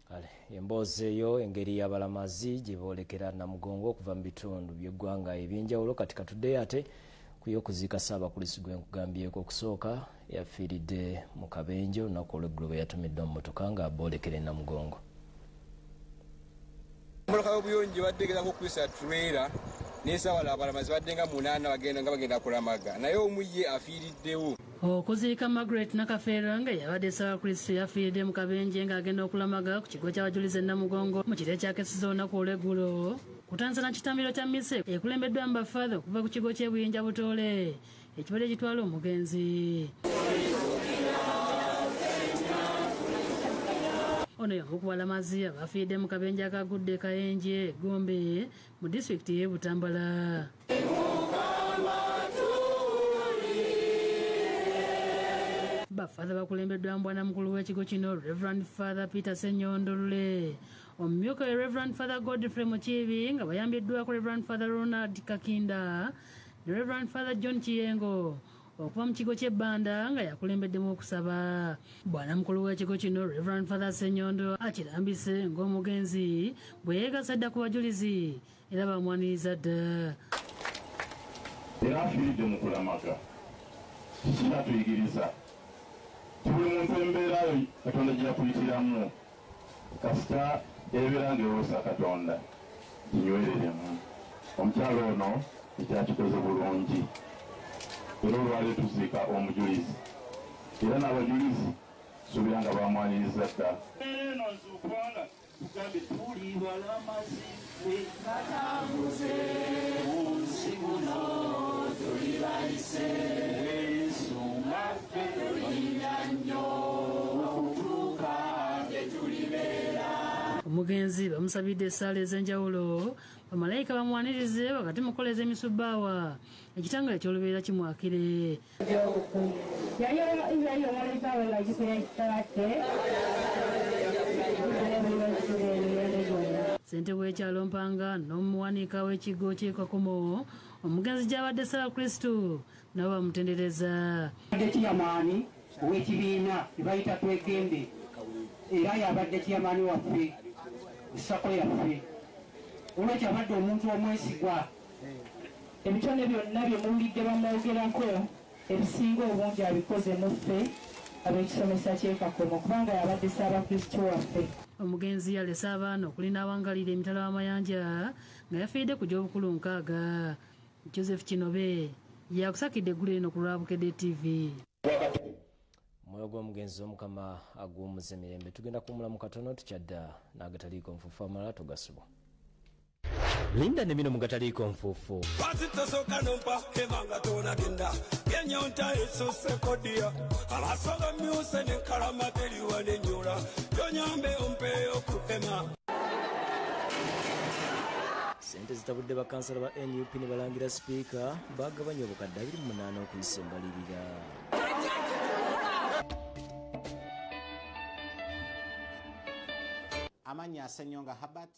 Kale emboozi eyo engeri y'abalamazi gye boolekera Namugongo okuva mu bitundu by'eggwanga ebyenjawulo. Kati katuddeyo ate ku y'okuziika Ssaabakristu gwe nkugambyeko okusooka yafiiridde mu kabenje olunaku olw'eggulo bwe yatumiddwa mu mmotoka nga boolekera e Namugongo. Emmotoka y'obuyonjo badde egezaako okuyisa trailer n'esawala abalamazi badde nga 8 bagenda nga bagenda kulamaga, naye omu ye afiiriddewo. Okuziika Margaret Nakafeero nga yabadde Ssaabakristu yafiiridde mu kabenje ng'agenda okulamaga ku kigo ky'abajulizi e Namugongo mu kiro ekyakeseza olunaku olw'eggulo. Kutandisa na kitambiro kya mmisa ekulembeddwamu bafaatha okuva ku kigo ky'e Buyinja Butoole ekibadde kitwala omugenzi. Ono y'omu ku balamazi abafiiridde mu kabenje akagudde e Kayenje, Gombe mu disitulikiti y'e Butambala. Bafather bakulembeddwa bwanamukulu w'ekigo kino Reverend Father Peter Ssenyondo Lule, omumyuka we Reverend Father Godfrey Mukiibi nga bayambiddwako Reverend Father Ronald Kakinda ne Reverend Father John Kiyengo okuva mu kigo ky'Ebbanda nga yakulembeddemu okusaba. Bwanamukulu w'ekigo kino Reverend Father Ssenyondo akirambise ng'omugenzi bwe yeegasa dda ku bajulizi era bamwaniriza dda. Era afiiridde mu kulamaga. Kiki kyatuyigiriza? Buli muntu embeera yo Katonda gye yakuyitiramu, kasita ebeera ng'ewosa Katonda ginywereremu. Omukyala ono ekyakikoze bulungi, era olwaleero tuziika omujulizi, era n'abajulizi suubira nga bamwaniriza dda. Eno nzibu kubanga tugambe tuli balamazi ffe batambuze mu nsi muno tuli bayise weesunga ffe tulinnya nnyo okutuuka gye tulibeera. Omugenzi bamusabidde essaala ez'enjawulo, bamalayika bamwanirize wakati mu kukoleza emisubbaawa ekitangala eky'olubeerera kimwakire. Ssentebe w'ekyalo Mpanga n'omuwanika w'ekigo ky'e Kakomo omugenzi gy'abadde Ssaabakristu nabo bamutendereza. Abadde chairman ow'ekibiina ne bayita Twegembe, era y'abadde chairman waffe SACCO yaffe. Olwekyo abadde omuntu omwesigwa. Ebitone byonna bye muwulidde bamwogerako ebisinga obungi abikoze mu ffe ab'ekisomesa ky'e Kakomo kubanga y'abadde Ssaabakristu waffe. Omugenzi yalese abaana okuli n'awangalira emitala w'amayanja nga yafiiridde ku gy'obukulu 6. Joseph Kinobe yakusakidde eggulo eno ku lwa Bukedde TV. Omwoyo gw'omugenzi Omukama aguwummuze mirembe. Tugenda kuwummulamu katono tukyadda n'agataliiko nfuufu amalala tugasubwa. Linda ne bino mu gataliiko nfuufu. Pasitosoka nompa ebanga tonagenda enyonta esuse kodia abasoga myuse n'enkalama teriwa n'enyola yonyambe ompe okuhema. Ssente zitabudde bakansala ba NUP ne balangira sipiika bagabanye obukadde 28 okuyisa embalirira. Amannya Ssenyonga Herbert.